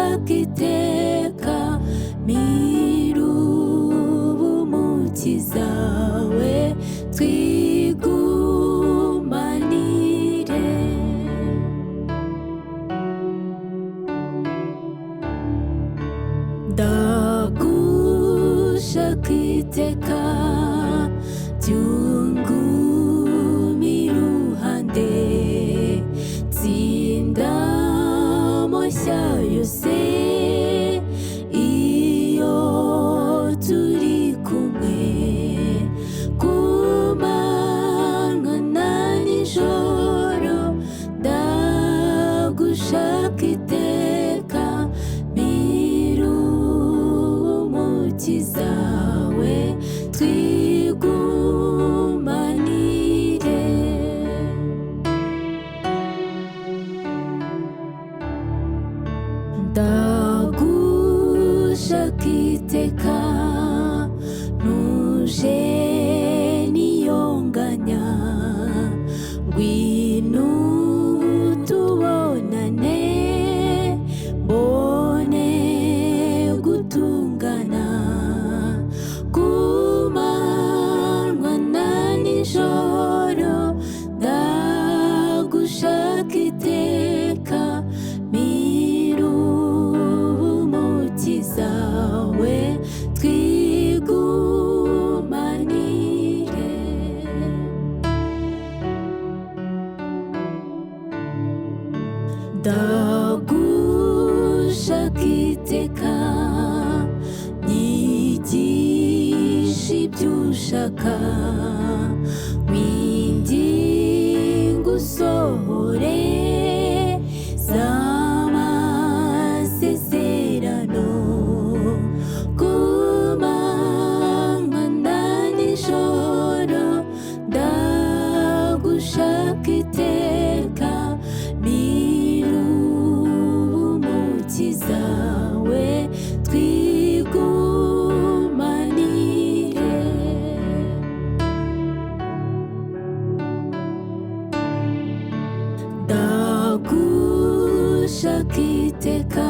Ndagushaka iteka, mirubumukiza we twigumanire. Ndagushaka iteka, byunguma iruhande, tsinda amoshya yose iyo turi kumwe, ku manywa na nijoro ndagushaka iteka, mirumukiza we twigumanire. Ndagushaka iteka, ntuje niyonganya, ngwino tubonane, mbone gutungana, ku manywa na nijoro ndagushaka iteka, mirumukiza we twigumanire. Ndagushaka iteka, nyigisha ibyo ushaka, winginga usohore z'amasezerano, ku manywa na nijoro ndagushaka iteka, mirumukiza we twigumanire. Ndagushaka iteka.